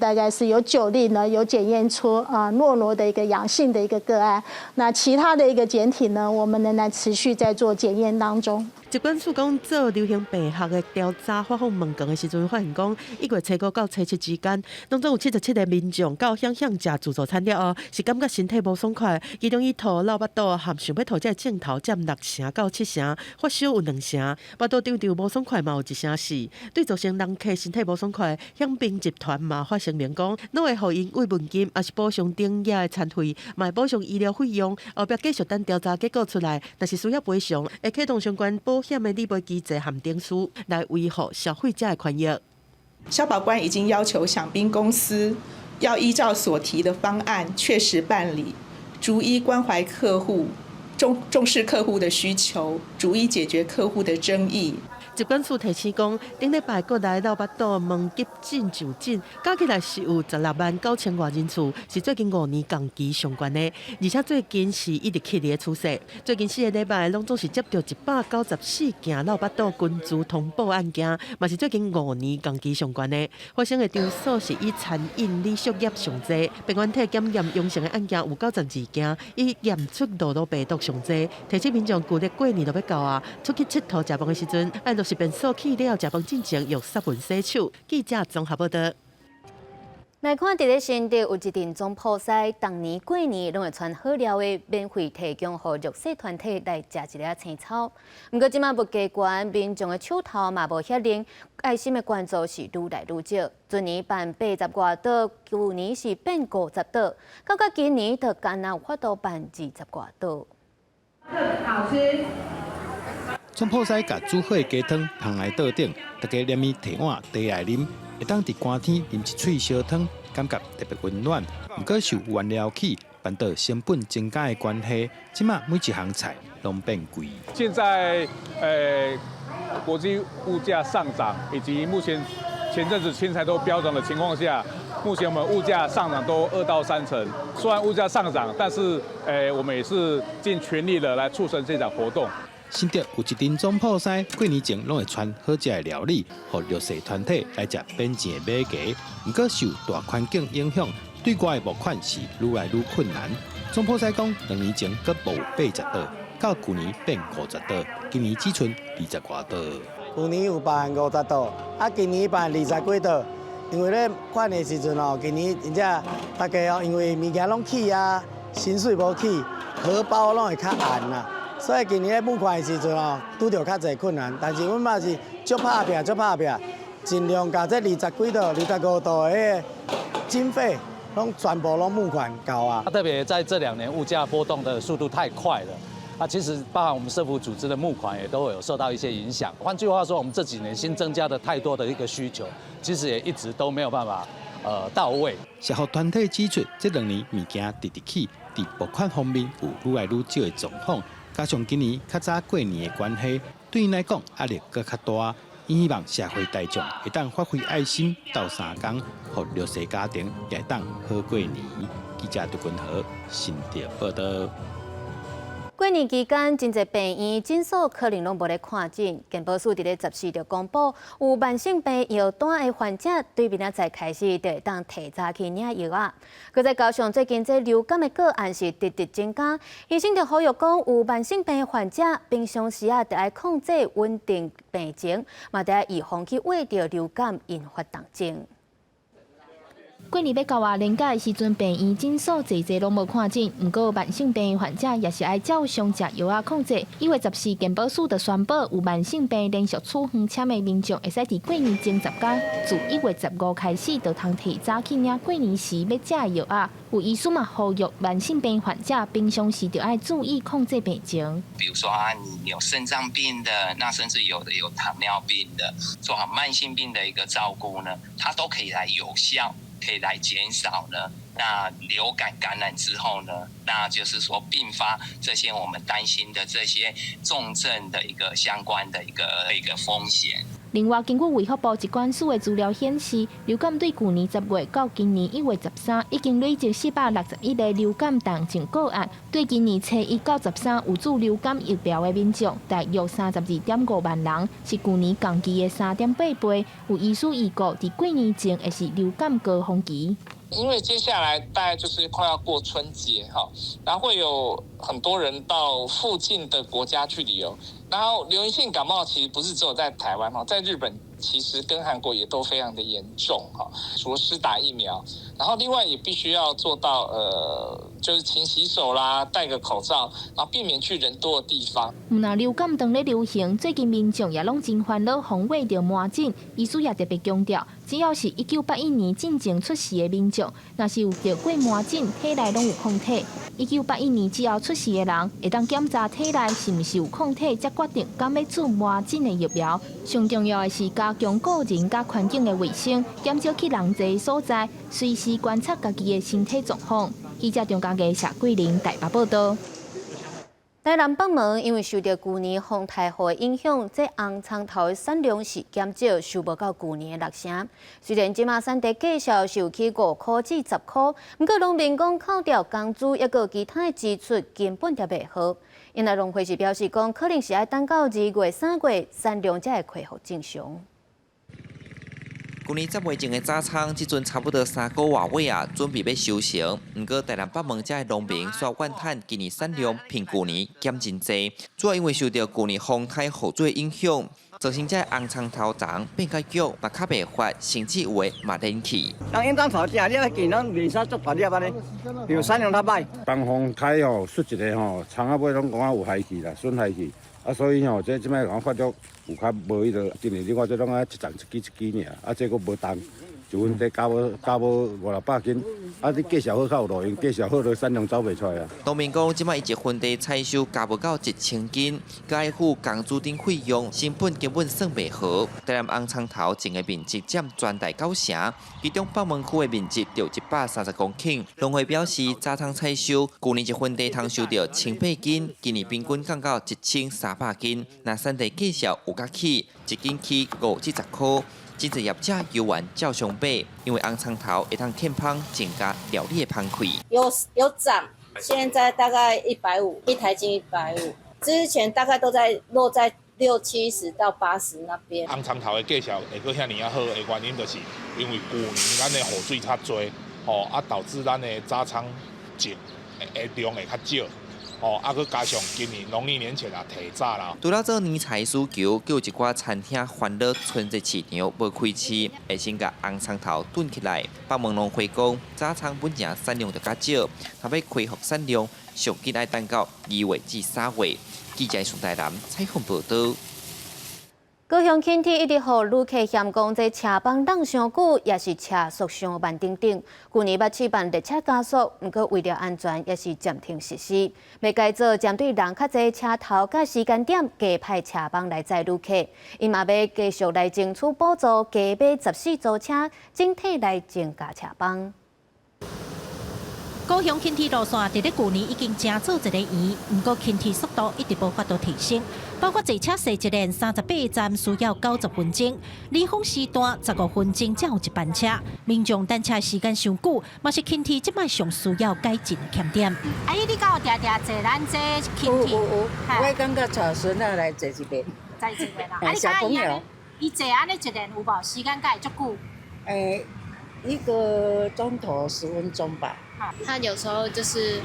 S19: 大概是有9例呢，有檢驗出啊諾羅的一個陽性的一個個案。那其他的一個檢體呢，我們仍然持續在做檢驗當中。
S2: 疾管署講做流行病學的調查發放問卷的時陣，發現講1月初5到初7之間，攏總有77個民眾到響響食自助餐了後，是感覺身體無爽快，其中以吐、落腹肚含想欲吐這个症頭佔6成到7成，發燒有2成，腹肚脹脹無爽快嘛有1成4。對造成人客身體無爽快，響賓集團嘛發聲明講，攏會予𪜶慰問金，抑是補償頂額的餐費，嘛會補償醫療費用。後壁繼續等調查結果出來，若是需要賠償，會啟動相關保險的理賠機制和程序來維護消費者的權益。
S22: 消保官已經要求饗賓公司要依照所提的方案確實辦理，逐一關懷客戶，重視客戶的需求，逐一解決客戶的爭議。
S2: 疾管署提醒講，頂禮拜國內落腹肚問急診就診，加起來是有16萬9千外人次，是最近5年同期上懸的，而且最近是一直起的趨勢。最近4個禮拜攏總是接著194件落腹肚群聚通報案件，嘛是最近5年同期上懸的。發生的場所是以餐飲旅宿業上濟，病原體檢驗陽性的案件有92件，以驗出諾羅病毒上濟。提醒民眾舊曆過年就欲到啊，出去𨑨迌食飯的時陣，愛落實便所去了食飯進前用殺菌洗手。記者綜合報道。
S1: 來看，佇咧新竹有一陣總鋪師，逐年過年攏會傳好料的，免費提供予弱勢團體來食一粒青草。毋過這馬物價懸，民眾的手頭嘛無遐靈，愛心的捐助是愈來愈少。去年辦80外桌，舊年是變50桌，到到今年就干焦有法度辦20外桌。
S23: 好吃。
S24: 總鋪師共煮好的雞湯捧來桌頂，大家連伊提碗茶來啉，會當佇寒天啉一喙燒湯，感覺特別溫暖。毋過受原料起、辦桌成本增加的關係，這馬每一項菜攏變貴。
S25: 現在，國際物價上漲，以及目前前陣子青菜都飆漲的情況下，目前我們物價上漲都2到3成。雖然物價上漲，但是，我們也是盡全力的來促成這場活動。
S24: 新竹有一陣總鋪師，過年前攏會傳好食的料理，予弱勢團體來食免錢的馬雞。毋過受大環境影響，對外的募款是愈來愈困難。總鋪師講，2年前閣無80桌，到舊年變50桌，今年只賰20外桌。
S26: 舊年有辦50桌，啊，今年辦20幾桌。因為咧款的時陣哦，今年真正大家哦，因為物件攏起啊，薪水無起，荷包攏會較絚啦。所以今年咧募款的時陣哦，拄著較濟困難，但是阮嘛是足拍拚，足拍拚，盡量共這20幾桌、25桌的經費，攏全部攏募款夠啊。
S27: 特別在這兩年物價波動的速度太快了，啊，其實包含我們社福組織的募款也都有受到一些影響。換句話說，我們這幾年新增加的太多的一個需求，其實也一直都沒有辦法到位。
S24: 社福團體指出，這2年物件直直起，佇募款方面有愈來愈少的狀況。加上今年較早過年的關係，對𪜶來講壓力閣較大。𪜶希望社會大眾會當發揮愛心，鬥相共，予弱勢家庭也會當好過年。記者杜君和新竹報道。
S1: 過年期間，真濟病院診所可能攏無咧看診。健保署佇咧14就公布，有慢性病藥單的患者，對明仔載開始就會當提早去領藥仔。閣再加上最近這流感的個案是直直增加，醫生就呼籲講，有慢性病的患者平常時啊，著愛控制穩定病情，嘛著愛預防去患著流感引發重症。
S28: 過年欲到啊，年假的時陣，病院診所濟濟攏無看診。毋過慢性病患者也是愛照常食藥仔控制。1月14，健保署就宣布，有慢性病連續處方簽的民眾，會使佇過年前10工，自1月15開始，就通提早去領過年時欲食的藥仔。有醫師嘛呼籲慢性病患者平常時就愛注意控制病情。
S29: 比如說啊，你有腎臟病的，那甚至有的有糖尿病的，做好慢性病的一個照顧呢，它都可以來有效。可以來減少呢，那流感感染之後呢，那就是說併發這些我們擔心的這些重症的一個相關的一個風險。
S28: 另外，根據衛福部疾管署的資料顯示，流感對舊年10月到今年1月13，已經累積461個流感重症個案。對今年初一到13有注流感疫苗的民眾，大約32.5萬人，是舊年同期的3.8倍。有醫師預告，佇過年前會是流感高峰期。
S4: 因為接下來大概就是快要過春節哈，然後會有很多人到附近的國家去旅遊，然後流行性感冒其實不是只有在台灣哈，在日本其實跟韓國也都非常的嚴重哈。除了施打疫苗，然後另外也必須要做到就是勤洗手啦，戴個口罩，然後避免去人多的地方。
S28: 毋但流感當咧流行，最近民眾也攏真煩惱，防衛著麻疹。醫師也特別強調，只要是1981年進前出世的民眾，若是有得過麻疹，體內攏有抗體。1981年之後出世的人，會當檢查體內是毋是有抗體，才決定敢欲注麻疹的疫苗。上重要的是加強個人佮環境的衛生，減少去人濟所在，隨時觀察家己的身體狀況。記者張家傑、謝桂玲台北報道。
S1: 台南北門因為受著舊年風台雨的影響，這紅蔥頭的產量是減少，收無到舊年的6成。雖然這馬產地價數是有起5塊至10塊，毋過農民講扣掉工資，抑閣其他的支出根本就袂好。𪜶的農會是表示講，可能是愛等到2月、3月產量才會恢復正常。
S8: 舊年10月種的早蔥，這陣差不多3個外尾啊，準備欲收成。毋過台南北門遮的農民煞怨嘆，今年產量比舊年減真濟，主要因為受著舊年風颱雨水影響，造成遮的紅蔥頭叢變較弱，嘛較袂發，甚至有的嘛連去。
S11: 人應當頭食了，見攏麵衫足大粒按呢，因為產量較䆀。
S12: 當風颱吼，出一个吼，蔥仔尾攏講啊有害去啦，損害去。啊，所以吼，這這擺講發育有較無彼個，今年你看這攏啊一叢一支一支爾，啊，這閣無重，一分地加無加無五六百斤，啊，你價數好較有路用，價數好就產量走袂出來啊。
S8: 農民講，這擺伊一分地採收加無到1000斤，該付工資等費用，成本根本算袂好。台南紅蔥頭種的面積佔全台9成，其中北門區的面積就130公頃。農會表示，早蔥採收，舊年一分地通收著1800斤，今年平均降到1300斤。若產地價數有較起，一斤起5至10塊。真濟業者猶原照常買，因為紅蔥頭會當減芳，增加料理的芳氣。
S13: 有漲，現在大概150，一台斤150，之前大概都在落在六七十到80那邊。
S14: 紅蔥頭的價數會閣遐爾仔好的原因，就是因為舊年咱的雨水較濟，吼啊導致咱的早蔥種的量會較少。哦，啊，閣加上今年農曆年前啊提早啦。
S8: 除了做年菜需求，閣有一寡餐廳煩惱春節市場無開市，會先共紅蔥頭囤起來。北門農會講，早蔥本來產量就較少，若欲恢復產量，上緊愛等到2月至3月。記者宋台南採訪報導。
S1: 高雄輕鐵一直予旅客嫌講，這車班等傷久，抑是車速傷慢等等。舊年捌試辦列車加速，毋過為著安全，也是暫停實施。欲改做針對人較濟車頭佮時間點加派車班來載旅客。𪜶嘛欲繼續來爭取補助，加買14組車，整體來增加車班。
S15: 高雄輕鐵路線佇咧舊年已經成做一个圓，毋過輕鐵速度一直無法度提升，包括坐車踅一連38站需要90分鐘，離峰時段15分鐘才有一班車，民眾等車時間傷久，嘛是輕鐵這擺上需要改進的欠點。
S16: 阿姨，你敢有定定坐咱這輕鐵？
S20: 有有有，我感覺帶孫仔來坐一遍。
S16: 坐一遍啦。啊，你小朋友，伊坐按呢一連有無時間敢會足久？1
S20: 個鐘頭10分鐘吧。
S30: 他有時候就是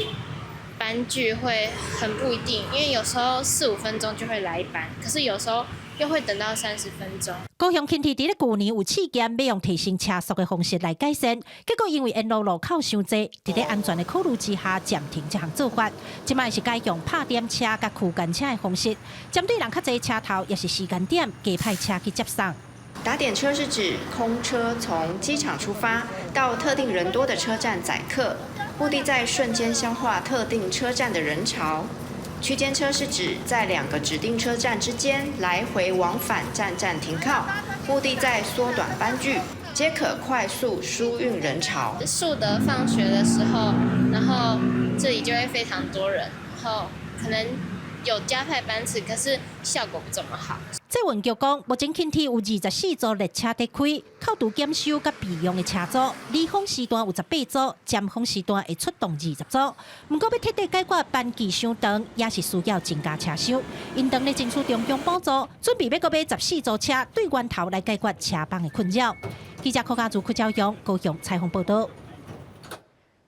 S30: 班距會很不一定，因為有時候四五分鐘就會來一班，可是有時候又會等到30分鐘。
S15: 高雄輕鐵佇咧舊年有試驗，欲用提升車速的方式來改善，結果因為沿路路口傷濟，佇咧安全的考慮之下暫停這項做法。這擺是改用拍點車佮區間車的方式，針對人較濟車頭，抑是時間點加派車去接送。
S31: 打點車是指空車從機場出發到特定人多的車站載客，目的在瞬間消化特定車站的人潮。區間車是指在兩個指定車站之間來回往返站站停靠，目的在縮短班距，皆可快速輸運人潮。
S30: 樹德放學的時候，然後這裡就會非常多人，然後可能有加派班次，可是效果不怎麼好。
S15: 捷運局講，目前輕鐵有24組列車佇開，扣除檢修佮備用的車組，離峰時段有18組，尖峰時段會出動20組。毋過欲徹底解決班期傷長，也是需要增加車廂。𪜶當咧爭取中央補助，準備欲閣買14組車，對源頭來解決車幫的困擾。記者柯家祖、柯昭陽高雄採訪報道。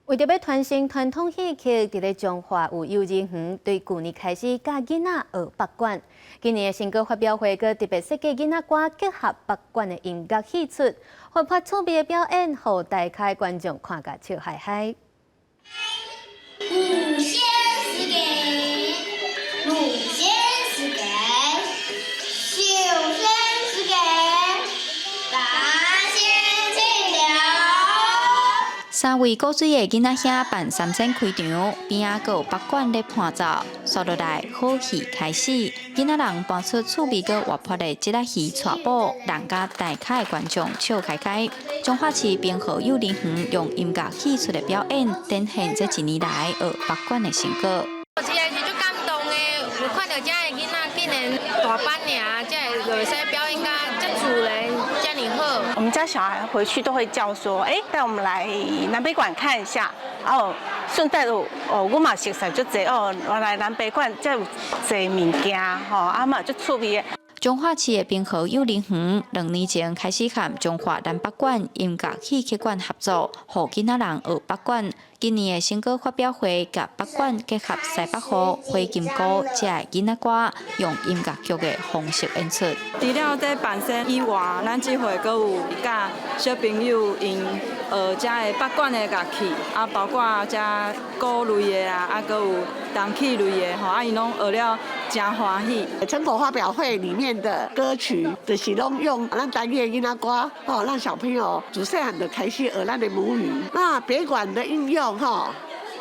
S1: 為著欲傳承傳統戲曲，佇咧彰化有幼兒園對舊年開始教囡仔學北管。今年的成果發表會，閣特別設計囡仔歌結合北管的音樂戲出，活潑趣味的表演，予台下觀眾看甲笑嗨嗨。
S3: 五先是給，六先是給，九先是給，八先清了。
S5: 三位古錐的囡仔兄扮三牲開場，邊仔閣有北管咧伴奏，煞落來好戲開始，囡仔人搬出趣味閣活潑的這仔戲帶寶，人佮台下的觀眾笑開開。彰化市平和幼兒園用音樂戲出的表演，展現這一年來學北管的成果。
S30: 我實在是足感動的，有看著遮的囡仔竟然大班爾，才會會使表演甲遮自然，遮爾好。
S6: 我們家小孩回去都會叫說，哎，帶我們來南北館看一下，然後順帶哦，我嘛熟悉足濟哦，原來南北館遮有濟物件吼，啊嘛足趣味的。
S5: 彰化市的平和幼兒園2年前開始和彰化南北管音樂戲曲館合作，予囡仔人學北管。今年的成果發表會，共北管結合西北雨、火金姑這个囡仔歌，用音樂劇的方式演出。
S7: 除了這扮牲以外，咱這回閣有教小朋友𪜶學遮个北管的樂器，啊，包括遮鼓類的啊，啊，閣有銅器類的吼，啊，𪜶攏學了誠歡喜。
S9: 成果發表會裡面的歌曲，就是攏用咱台語的囡仔歌，吼，讓小朋友自細漢就開始學咱的母語。那北管的應用，吼，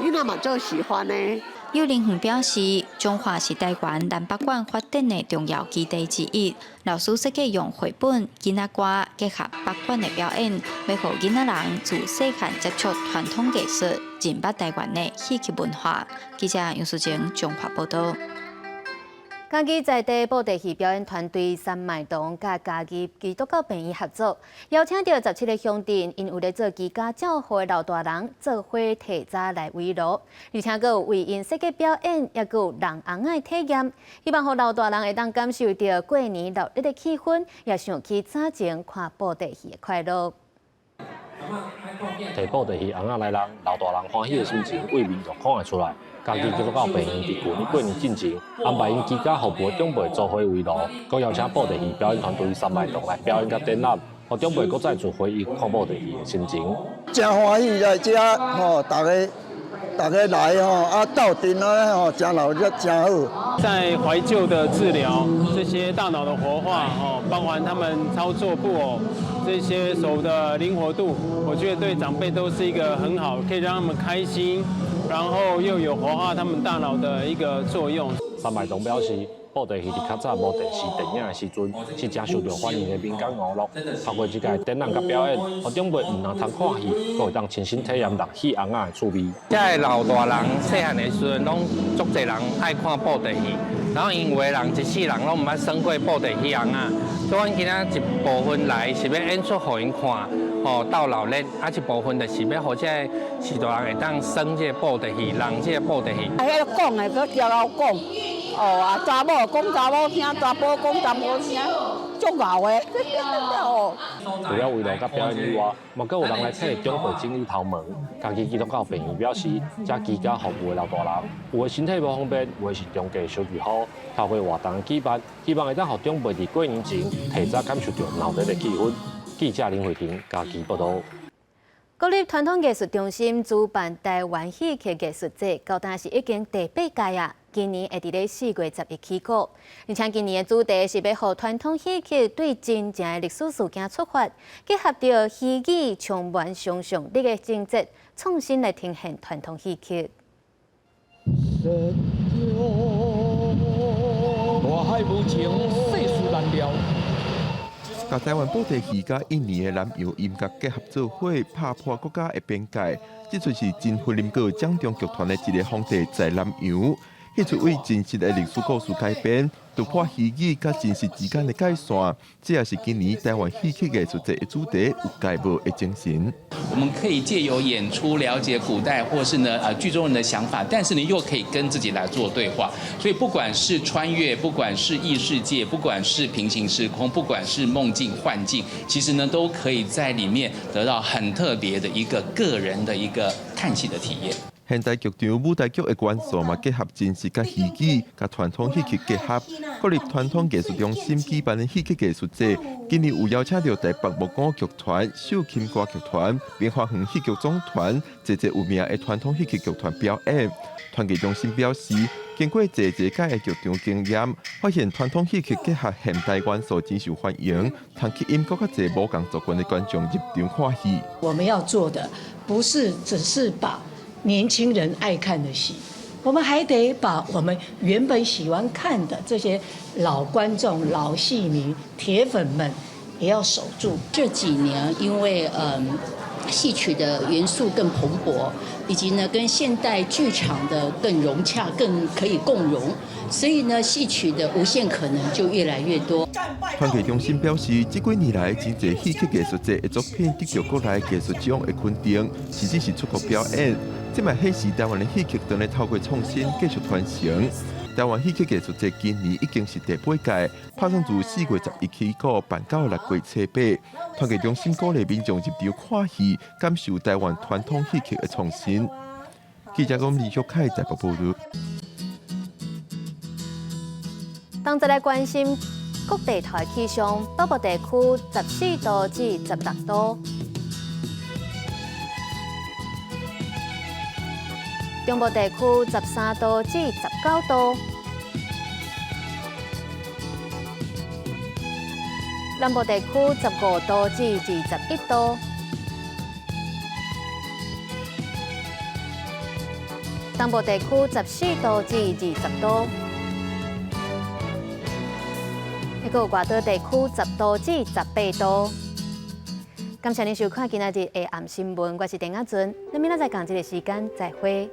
S9: 囡仔嘛足喜歡的。
S5: 幼兒園表示，彰化是台灣南北管發展的重要基地之一。老師設計用繪本、囡仔歌結合北管的表演，欲予囡仔人自細漢接觸傳統藝術，認捌台灣的戲曲文化。記者楊淑貞彰化報道。
S1: 嘉義在地布袋戲表演團隊三麥堂佮嘉義基督教病院合作，邀請著17個鄉鎮，𪜶有咧做居家照護的老大人，做伙提早來圍爐，而且閣有為𪜶設計表演，抑閣有弄尪仔的體驗，希望予老大人會當感受著過年熱鬧的氣氛，也想起早前看布袋戲的快樂。
S10: 提布袋戲尪仔來弄，老大人歡喜的心情，對面就看會出來。嘉義基督教病院佇舊年過年進前，安排𪜶居家服務長輩做伙圍爐，閣邀請布袋戲表演團隊三麥堂來表演佮展覽，予長輩閣再次回憶看布袋戲的心情。
S17: 誠歡喜來遮吼，大家大家來吼，啊鬥陣啊吼，誠熱鬧，誠好。
S18: 在懷舊的治療，這些大腦的活化，哦，包含他們操作布偶這些手的靈活度，我覺得對長輩都是一個很好，可以讓他們開心，然後又有活化他們大腦的一個作用。
S10: 三麥堂表示，布袋戲佇較早無電視、電影的時陣，是誠受著歡迎的民間娛樂。透過這個展覽佮表演，予長輩毋但通看戲，閣會當親身體驗弄戲尪仔的趣味。
S19: 遮个老大人細漢的時陣，攏足濟人愛看布袋戲，然後𪜶有的人一世人攏毋捌耍過布袋戲尪仔，所以阮今仔一部分來是欲演出予𪜶看，吼鬥鬧熱，啊一部分就是欲予這个序大人會當耍這個布袋戲，弄這個布袋戲。
S21: 啊，彼个講的閣照𠢕講，哦啊，查某講查某聲，查埔講查埔聲，足𠢕的。哦。
S10: 除了圍爐佮表演以外，嘛閣有人來替長輩整理頭毛。嘉義基督教病院表示，遮居家服務的老大人，有的身體無方便，有的是中低小住戶，透過活動的舉辦，希望會當予長輩佇過年前提早感受著鬧熱的氣氛。記者林慧婷嘉義報導。
S1: 國立傳統藝術中心主辦台灣戲曲藝術節，到今是已經第八屆啊！今年會佇咧4月11起鼓，而且今年的主題是欲予傳統戲曲對真正的歷史事件出發，結合著虛擬充滿想像力的情節，創新來呈現傳統戲曲。
S22: 大海無情，世事難料。
S32: 共台灣布袋戲佮印尼的南洋音樂結合做伙，拍破國家的邊界。這齣是真福林閣掌中劇團的一个皇帝在南洋。戲出為真實的歷史故事改編，突破虛擬佮真實之間的界線，這也是今年台灣戲曲藝術節的主題，有蓋無的精神。
S2: 我們可以借由演出了解古代，或是呢劇中人的想法，但是呢又可以跟自己來做對話。所以不管是穿越，不管是異世界，不管是平行時空，不管是夢境幻境，其實呢都可以在裡面得到很特別的一個個人的一個看戲的體驗。
S32: 現代劇場舞台劇的元素嘛，結合真實佮虛擬，佮傳統戲曲結合。國立傳統藝術中心舉辦的戲曲藝術節，今年有邀請著台北木偶劇團、秀琴歌劇團、明華園戲劇總團，濟濟有名的傳統戲曲劇團表演。傳藝中心表示，經過濟濟屆的劇場經驗，發現傳統戲曲結合現代元素真受歡迎，通吸引閣較濟無仝族群的觀眾入場看戲。
S4: 我們要做的，不是只是把年輕人愛看的戲，我們還得把我們原本喜歡看的這些老觀眾、老戲迷、鐵粉們也要守住。
S11: 這幾年因為戲曲的元素更蓬勃，以及呢跟現代劇場的更融洽、更可以共融，所以呢戲曲的無限可能就越來越多。
S32: 傳藝中心表示，這幾年來真濟戲曲藝術節的作品得著國內藝術獎的肯定，甚至是出國表演。這嘛顯示台灣的戲曲當咧透過創新繼續傳承。台灣戲曲藝術節今年已經是第八屆，拍算自4月11起到辦到6月初8。傳藝中心鼓勵民眾入場看戲，感受台灣傳統戲曲的創新。記者講李玉凱台北報導。
S1: 當再來關心各地台氣象，北部地區14度至16度。中部地區13度至19度，南部地區15度至21度，東部地區14度至20度，那個外島地區10度至18度。感謝您收看今仔日的下暗新聞，我是鄧亞尊，咱明仔載仝這个時間再會。